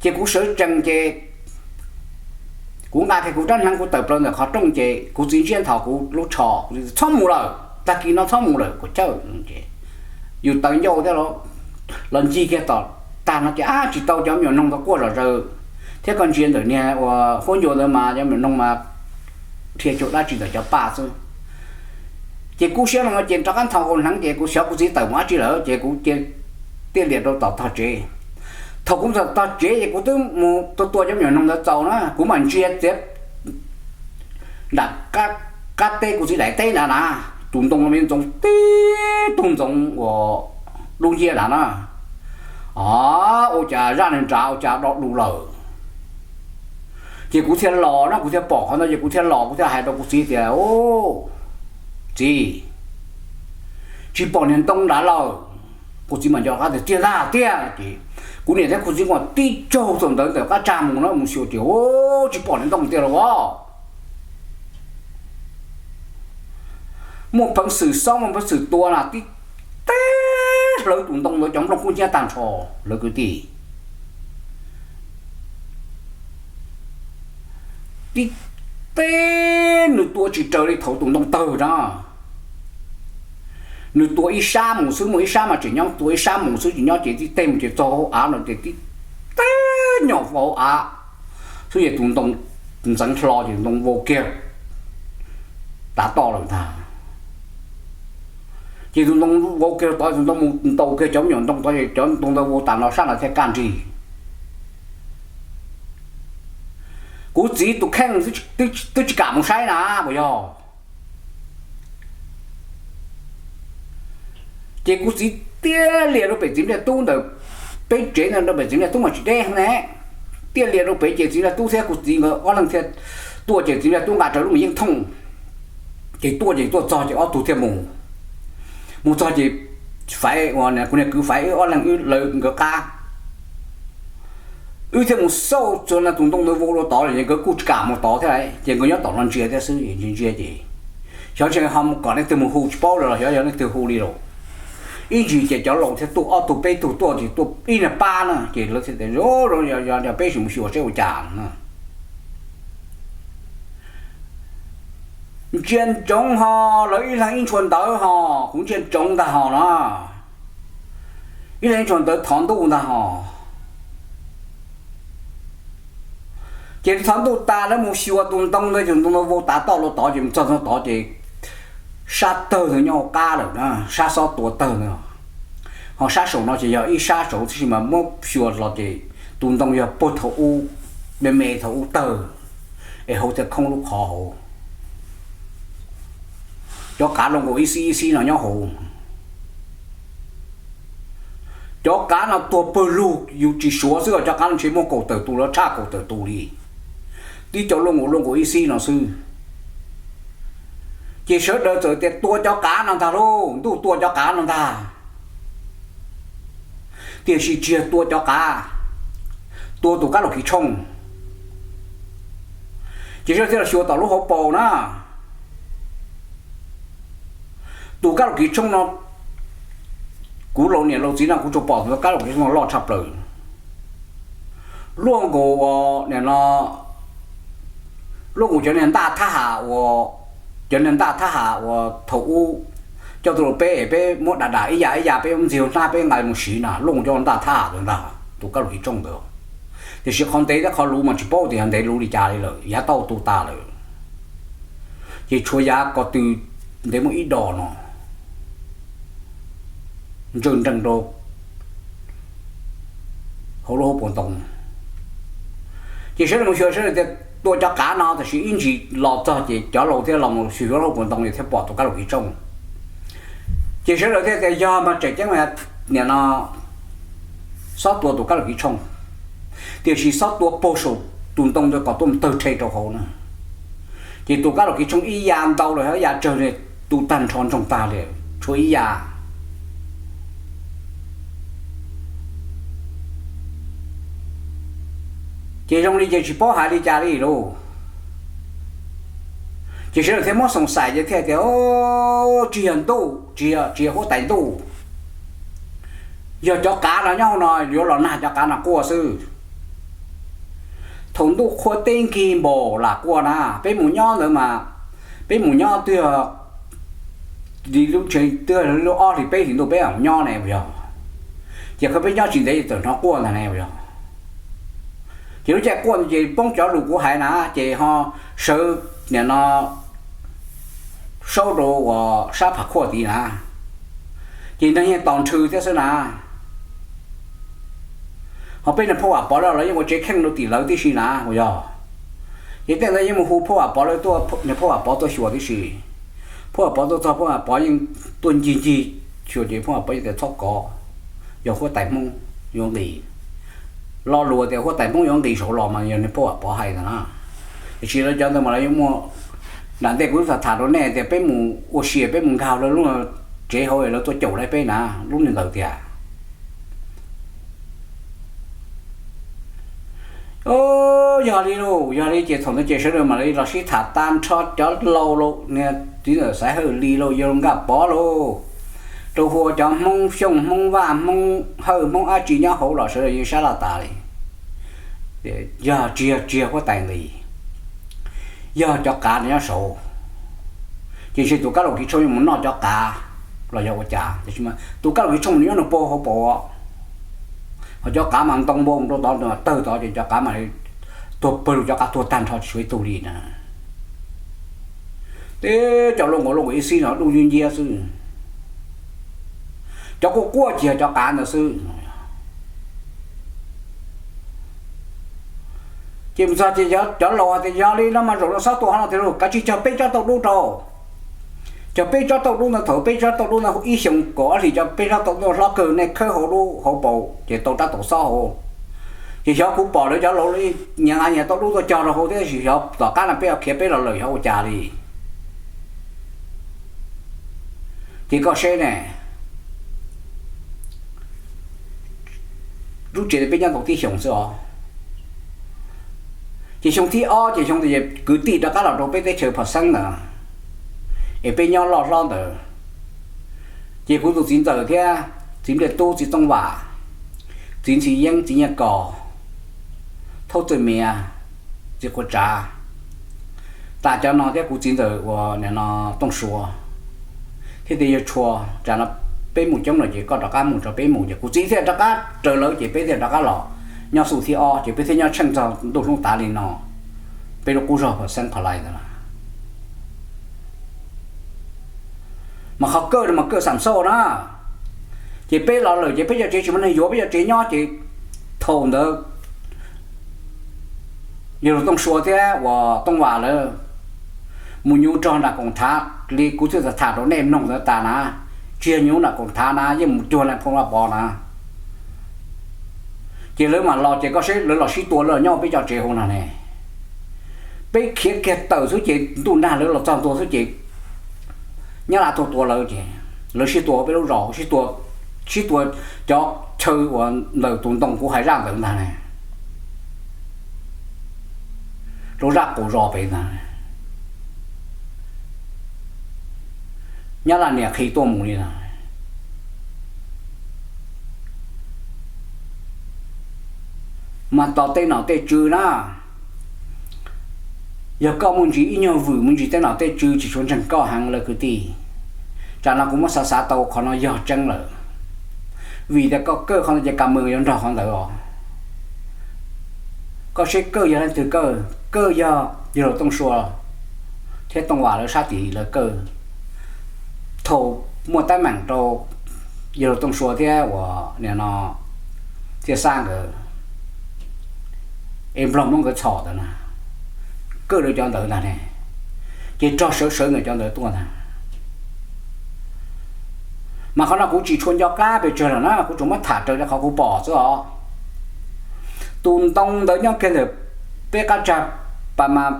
Ces kuv sawv tsees ces kuv nqa kiag kuv rab hneev kuv tawm plaws ntawm qhov rooj ces kuv txiv ntsiab nthos kuv lub tsho, txhob mus lawm, tag kis no txhob mus lawm kuv cawj. Yus taws ncauj thiab los ncig kiag tom tag no ces ab tsis tau, cov me nyuam noog ntawd quaj zom zaws, thiab koj ntsia ntawm niag uas huab ncua ntawd mas cov me nyuam noog mas dhia cuag dab tsi ntawm cov paj xwb. Ces kub siab no ces rov qab nthos kuv hneev ces kuv xyov kuv txiv tawm mus dab tsi lawm ces kuv cia tiaj lias rau tom tog tsev. Thaum kuv tawm tog tsev ces kuv twb mus tua tua cov me nyuam noog ntawd txaus na, kuv mam ntsia txiav nram qab teb kuv txiv daim teb ntawd na, tus ntoo me ntxoov tib tug ntxoov uas dub nciab ntawd na. O, ua cas zaj nws nrad ua cas do du lawm. Ces kuv thiaj los na, kuv thiaj pom qhov ntawd ces kuv thiaj los kuv thiaj hais rau kuv txiv tias, Txiv, tsis pom niag ntoo nrad lawm. Kuv txiv mam nco qab tias tiag ntag tiag. Ces kuv niam thiab kuv txiv mas tib caug thaum ntawd ntawm qab tsag mus na, mus xyuas ces, O, tsis pom niag ntoo tiag los as. Muaj peev xwm xob muaj peev xwm tua na, tib teg hlawv tus ntoo ntawd cov nplooj kub hnyiab tag nrho lawv kwv tij. Tib teg nws tua tsis raws li thaum tus ntoo tawg na. Nws tua ib sab mus xwb, muaj ib sab mas tseem nyob, tua ib sab mus xwb tsis nyob ces tib teg mus ces txog hauv av no ces tib teg nyom hauv av xwb ces tus ntoo ntxeev hlo ces tus ntoo vau kiag tav toj lawm ntag. Ces tus ntoo vau kiag tod, tus ntoo mus ntaus kiag cov me nyuam ntoo tod ces cov ntoo ntawd vau tas no sab ntawd thiaj kaj nrig. Kuv txiv tus kheej twb tsis kam mus saib na, puas yog? Ces kuv txiv tiaj lias rau pem txiv npliaj tub ntawm peb tsev ntawd, rau pem txiv npliaj tub mas tsis deb ne. Tiaj lias rau pem ces txiv npliaj tub thiab kuv txiv nkawd ob leeg thiaj tuaj ces txiv npliaj tub nqa rawv lub me yeeb thooj ces tuaj ces tuaj txog ces ob tug thiaj mus. Mus txog ces Faiv, kuv niag kwv Faiv wb ob leeg wb lawv nkawd qab. Wb thiaj mus xauj txog no tus ntoo ntawd vau rau tod lawm ces nkawd kuj tsis kam mus tod thiab, ces nkawd nyob tom no ntsia thiab xwb, ntsia ntsia ces xyov ntshe ho mus kom leej twg mus hu tsis paub lawm los xyov yog leej twg hu li lawm. Ib ntsis ces cov laus thiaj tuaj ob tug peb tug tuaj ces tuaj ib niag pab na ces lawv thiaj tias, yog peb sim mus xyuas seb ua cas no na. Ntsia ntsoov ho, lawv ib leeg ib ntshua ntawv ho, kuv ntsia ntsoov ntag ho no. Ib leeg ib ntshua ntawv thov ntuj ntag ho. Ces thov ntuj tas lawv mus xyuas tus ntoo ntawd, tus ntoo ntawd vau tav toj rau tod ces mus txog tod ces sab tawg ntawd nyob hauv qab lawm na, sab xob tua tawg ntawd. Ho sab saum no ces yog ib sab saud tib si mas muab xyuas los ces tus ntoo yog puag thaum ub, me me thaum ub tawg es hauv thiaj khoob lub qhov hauv. Cov qav luaj nkaus ib xib ib xib no nyob hauv. Cov qav no tuag pawg lug yus tsis suav xwb os, cov qav no ntshe muaj kaum tawm tus los tshaj kaum tawm tus li. Tib co luaj nkaus luaj nkaus ib xib no xwb. Ces sawv daws txawm tias tua cov qav no ntag lauj, ntuj tua cov qav no ntag. Tiam sis tsis yog tua cov qav, tua tus kab laum kiv tshooj. Ces sawv daws thiaj los xyuas tom lub hauv paus na. Tus kab laum kiv tshooj no, kuv laus niam laus txiv no kuv tsuas pom tus kab laum kiv tshooj no loj tshaj plaws. Luaj nkaus nim no, luaj nkaus cov niag ntaj thab ham uas, cov niag ntaj thab ham uas thaum ub coj tuaj rau peb es peb muab dam dam ib yam ib yam peb muab ntxig hnab peb nqa mus siv na, luaj nkaus cov ntaj thab ham ntawd ntag tus kab laum kiv tshooj ntawd. Tiam sis qhov ntev thiab qhov luv mas tsis paub tias yog ntev luv li cas li lawm, yav tau tu tas lawm. Ces tshuav yav ko tw ntev muaj ib dos no ntsawj nrees rau hauv lub hauv paus ntoo. Ces sawv daws mus xyuas sawv daws tias tua cov qav no, tab sis ib ntsis los txog ces cov laus thiaj los mus xyuas hauv lub hauv paus ntoo ces thiaj pom tus kab laum kiv tshooj. Ces sawv daws thiaj tias yog mas tseem ceeb mas nim no xob tua tus kab laum kiv tshooj, tiam sis xob tua puag saum tus ntoo ntawd kom tuaj mus tawg rhe rau hauv na. Ces tus kab laum kiv tshooj ib ya ntau lawm, ib ya tsawg li, tu tag nrho ntsoog tag li, tshuav ib ya. Ces zoo li ces tsis paub hais li cas li lauj. Ces sawv daws thiaj muab xoom xais ces thiaj tias, tsis yog ntuj, tsis yog, tsis yog huab tais ntuj, yog cov qav no nyob hauv no yuav los nag cov qav no quaj xwb. Thaum ntuj qhua teb nkig npaum lam quaj na, peb mus nyob ntawd mas, peb mus nyob twb yog li lub tshee twb lub ob hlis peb hlis ntuj peb mam nyob ne puas yog? Ces qhov peb nyob tsis ntev txawm hnov quaj ntag ne puas yog? Ces lub caij quaj ntawd ces poob cov lus kuv hais na, ces ho sawv nim no saub rau uas sab Pham Khuaj tid na, ces neeg yeej tos nrhw thiab xwb na. Ho peb niag phauj Vam Pov los yeej ua tsev kheej rau tim lawv tib si na puas yog? Ces tej ntawd yeej mus hu phauj Vam Pov lawv tuaj, niag phauj Vam Pov tuaj xyuas tib si. Phauj Vam Pov tuaj txog phauj Vam Pov yeej tuaj ncig ncig xyuas ces phauj Vam Pov yeej tias txhob kov, yog huab tais Hmoob yuav nqis. Lo lus tias huab tais Hmoob yuav nqis saud los mas yog niag phauj Vam Pov hais ntag na. Tiam sis lawv cov ntawd mas lawv yeej muaj, nram ntej kuv twb tham tham rau nej tias peb mus ua si peb mus nkag lawv lub tsev hauv lawv tuaj caum lawv peb na, lub niag ntawd tiag. Yog li lauj, yog li ces thaum ntawd ces sawv daws mam li los sib tham tag nrho cov laus lauj, niag txiv ntxawm Xaiv Hawj Lis lauj, yawg Nkaj Pov lauj, rau hu ua cov Hmoob Xyooj, Hmoob Vaj, Hmoob Hawj, Hmoob dab tsi nyob hauv los sawv daws yeej sab laj tas li. Yog tsis yog, tsis yog huab tais nqis, yog cov qav nyob saud, ces ntshe tus kab laum kiv tshooj yuav mus noj cov qav. los yog ua cas, tiam sis mas tus kab laum tshooj nws nyob nws puag hauv paus, ho cov qav mas ntoo npoo rau tod tawg tod ces cov qav mas tuag pawg lug, cov qav tuag tag nrho tsis tshuav ib tug li na. Teb cov luaj nkaus luaj nkaus ib xib no dub nciab nciab xwb, cov quaj quaj ces yog cov qav ntawd xwb. Ces mus txog ces cov laus hais tias yog li no mas zaum no xob tua hov no tiag lauj, kav tsij cog peb tsob taub dub rau. Cog peb tsob taub dub ntawd, thaum peb tsob taub dub ntawd ib xyoos kaum ob hlis cov peb tsob taub dub hlob kawg nej khawb hauv dub hauv paus ces tau rab taus xob hauv. Ces xyov kuv pom lawv cov laus nyias nqa nyias taub dub tuaj cog rau hauv thiab, xyov tom qab no peb yuav khiav peb los lawm xyov ua cas li. Ces koj seb ne, lub tsev peb nyob tau tib xyoos xwb os. Ces xyoo thib ob ces xyoo ntawd kwv tij rov qab los rau peb teb chaws Phom Xeeb ntawd, es peb nyob loj hlob ntawd. Ces kuv tus txiv ntxawm thiab txiv Npliaj Tub, txiv Tooj Vam, txiv Ntxhi Yeeb, txiv Nyiaj Kos, Thaub Txawj Mias, txiv Quav Tsav, tas cov no thiab kuv txiv ntxawm uas nim no Tooj Suav thiab tias yawg Tshua, tsam no peb mus coob lawm ces koj rov qab mus tso peb mus, ces kuv txiv thiaj rov qab raws lawv ces peb thiaj rov qab los nyob xu thib ob ces peb thiaj nyob tsheej txog ntuj hlub tav li no, peb lub qub zog Phom Xeeb Phom Lais ntawd na. Mas qhov kawj no mas kawj xam xauj na, ces peb los lawm ces peb cov tsev tsis muaj neeg yuav, peb cov tsev nyob ces thaum ntawd yawg Tooj Suav thiab uas Tooj Vam lawv mus nyuj rog nram Koom Thav li kuv twb tham rau nej mloog ntawd tas na, tsis yog nyuj nram Koom Thav na, yeej mus cuag Nais Phoo Vaj Pov na. Ces lawv mam los ces koj seb lawv los sib tua lawv los nyob peb cov tsev hauv no ne. Peb khiav kiag tawm xwb ces ntuj nag lawv los txog ntua xwb ces Nyab Laj tuaj tua lawv ces lawv sib tua peb lub zos, sib tua, sib tua cov chaw uas ntawm tus ntoo kuv hais zaj ntawd ntag ne, rau zaj qaum zos pem ntag. Nyab Laj niam qhi tuaj mus li ntag. Mas tos tej nom tej tswv na, yog koj muaj ntsis ib nyuag vwm muaj ntsis tej nom tej tswv tsis tshua ntseeg koj heev lawv kwv tij, tsam no kuv muab xav xav tau qhov no yog tseeb lawm. Vim tias koj kawj qhov ntawd ces Kam Mws yuav nrog qhov ntawd os. Koj seb kawj yog leej twg kawj? Kawj yog yawg laus Tooj Sua thiab Tooj Vam lawv sab tim lawv kawj. Thaum muaj teeb meem rau yawg laus Tooj Sua thiab uas nim no Txiaj Xab nkawd, es Nplog muab nkawd txhom ntawd na, kawj lawv cov ntawd ntag ne, ces rog sawv sawv nkawd cov ntawd tuaj ntag. Mas qhov no kuv tsis tshua nco qab pes tsawg lawm na, kuv tsuas muab tham raws li qhov kuv pom xwb os. Tus ntoo ntawd nyob kiag ntawm peb qab tsag, pas mas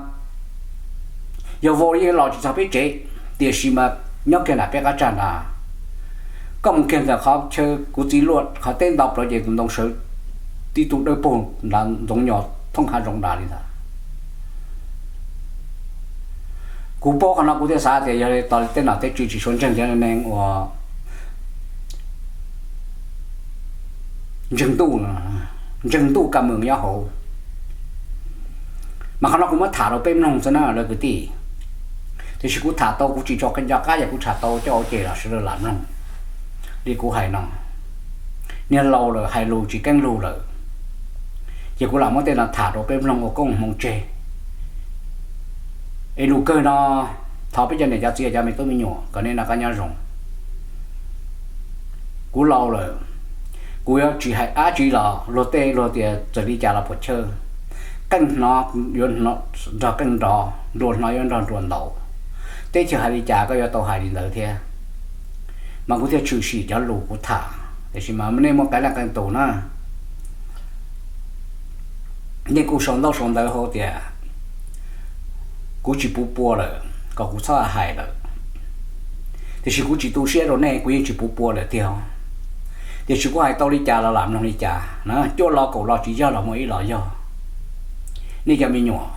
yog vau yeej los tsis txog peb tsev, tiam sis mas nyob kiag nram peb qab tsag ntag. Koj mus kiag ntawm qhov chaw kuv txiv luaj qhov teb nto plaws ces tus ntoo sawv tib tug dawb paug nrad ntxoov nyos thoob hav zoov nrad li ntag. Kuv paub qhov no kuv thiaj xav tias yog li tos tej nom tej tswv tsis tshua ntseeg cov neeg uas ntseeg ntuj, ntseeg ntuj Kam Mws nyob hauv. Mas qhov no kuv muab tham rau peb mloog xwb na lawv kwv tij. Tiam sis kuv tham tau kuv tsis tshua nco qab, yog kuv tham tau coj ua ke los sawv daws lam mloog li kuv hais no. Niag laus lawm hais lus tsis keeb lus lawm, ces kuv lam muab tej no tham rau peb mloog ua koob hmoov tseg. Es lus kawg no, thov peb cov niam cov txiv cov me tub me nyuam kom nej noj qab nyob zoo. Kuv laus lawm, kuv yuav tsis hais dab tsi los luag tej luag tias txawm li cas los puam chawj. Qeej hnov yuav nrog qeej nrov, nruas hnov yuav nrog nruas ntaus. Teb chaws hais li cas koj yuav tau hais li ntawd thiab. Mas kuv thiaj tshwm sim cov lus kuv tham, tiam sis mas nej muaj qee leej qee tus na, nej kuj sau ntaub sau ntawv hais tias kuv tsis puv pua lawm, kom kuv txhob hais lawm. Tiam sis kuv tsis tu siab rau nej, kuv yeej tsis puv pua lawm tiag. Tiam sis kuv hais tau li cas los lam mloog li cas na, cuaj lo kaum lo tsis yog los muaj ib lo yog. Nej cov me nyuam,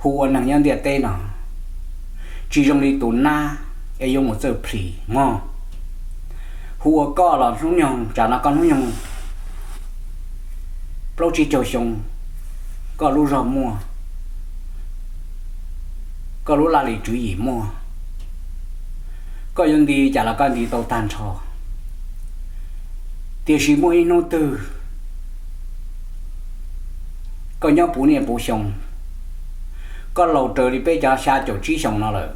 hu ua neeg nyob ntiaj teb no tsis zoo li tus nab es yuav mus txawj plhis mog. Hu ua koj los hnub nyoog, tsam no koj hnub nyoog plaub tsib caug xyoo, koj lub zog muaj, koj lub laj lim tswv yim muaj, Koj yuav nti cas los koj nti tau tag nrho, tiam sis muaj ib hnub twg koj nyob puv niaj puv xyoo, koj laus raws li peb cov xya caum tsib xyoo no lawm,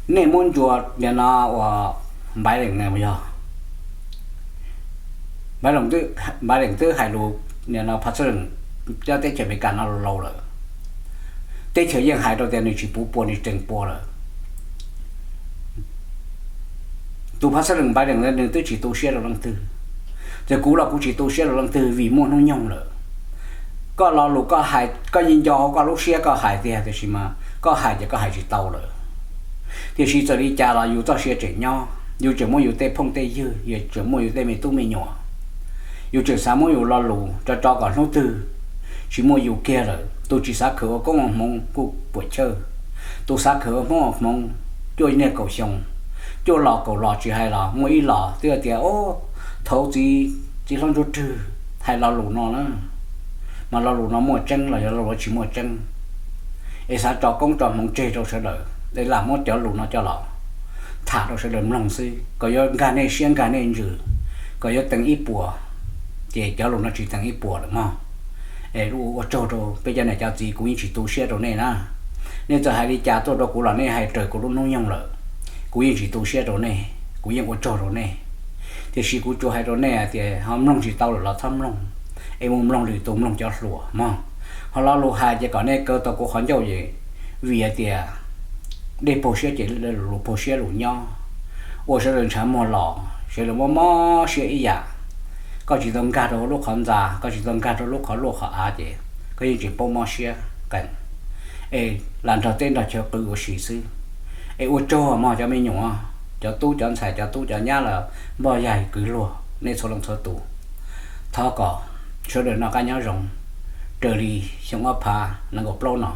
nej muab ntsuas nim no ua Npaiv Leem ne yog Npaiv Leem twb hais lus nim no Pha Xab Leem cov teb chaws Amelikas no laus lawm, teb chaws yeej hais rau tias nws tsis puv pua, nws tseem pua lawm. Tus Pha Xab Leem Npaiv Leem ntawd nws twb tsis tu siab rau leej twg, ces kuv los kuv tsis tu siab rau leej twg vim muaj hnub nyoog lawm. Koj lo lus koj hais koj yeej nco hauv koj lub siab koj hais tiag, tiam sis mas koj hais ces koj hais tsis tau lawm. Tiam sis txawm li cas los yus txoj sia tseem nyob, yus tseem muaj yus tej phooj tej ywg, yus tseem muaj yus tej me tub me nyuam. Yus tseem xav muab yus lo lus tso tso kom hnub twg tsis muaj yus kiag lawm. Tus tsis xav khwv ua koob ua hmoov kuj puam chawj, tus xav khwv ua hmoob ua hmoov cuaj niaj kaum xyoo, cuaj los kaum los tsis hais los muaj ib los twb tias, o, thaum txiv, txiv hlob Ntsuab Rwg hais lo lus no na, mas lo lus no muaj tseeb los yog lo lus tsis muaj tseeb, es xav tso koob tso hmoov tseg rau sawv daws es lam muab cov lus no coj los tham rau sawv daws mloog xwb, kom yuav nkag nej siab nkag nej ntsws, kom yuav teev ib puas, ces cov lus no tsis teev ib puas lawm mog. Es ua tsaug rau peb cov niam cov txiv, kuv yeej tsis tu siab rau nej na. Nej txawm hais li cas tuaj rau kuv los nej hais raws kuv lub hnub nyoog lawm, kuv yeej tsis tu siab rau nej, kuv yeej ua tsaug rau nej. Tiam sis kuv tsuas hais rau nej hais tias ho mloog tsis tau lawm los txhob mloog, es mus mloog lwm tus, mloog cov hluas mog. Ho lo lus hais ces kom nej kaw tau kuv qhov ncauj es, vim hais tias dej paug siab ces lus paug siab lus nyob, ua sawv daws ntshav muag los sawv daws mob mob siab ib yam. Koj tsis tau nkag rau lub qhov ntxa, koj tsis tau nkag rau lub qhov luaj qhov av ces koj yeej tseem paub mob siab qees, es lam nrog teb nrog chaw qw ua si xwb. Es ua tsaug mog cov me nyuam, cov tub cov ntxhais, cov tub cov nyab los npoj yaig kwv luag, nej txhua leej txhua tus, thov kom sawv daws noj qab nyob zoo raws li xyoo ob phav nees nkaum plaub no,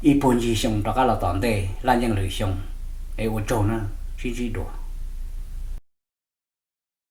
ib puag ncig xyoo rov qab los tom ntej laj yeej lwm xyoo. Es ua tsaug na, sib ntsib dua.